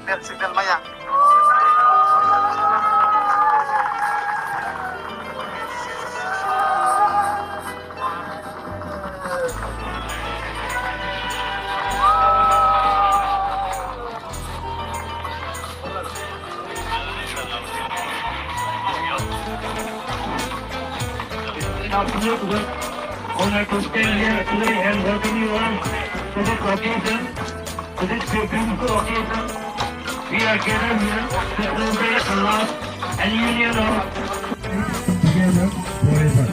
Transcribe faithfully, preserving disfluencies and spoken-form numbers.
Signal, signal maya. Honored to stand here today and welcome you all to this occasion, to this beautiful occasion. We are gathered here to celebrate the love and union of together forever.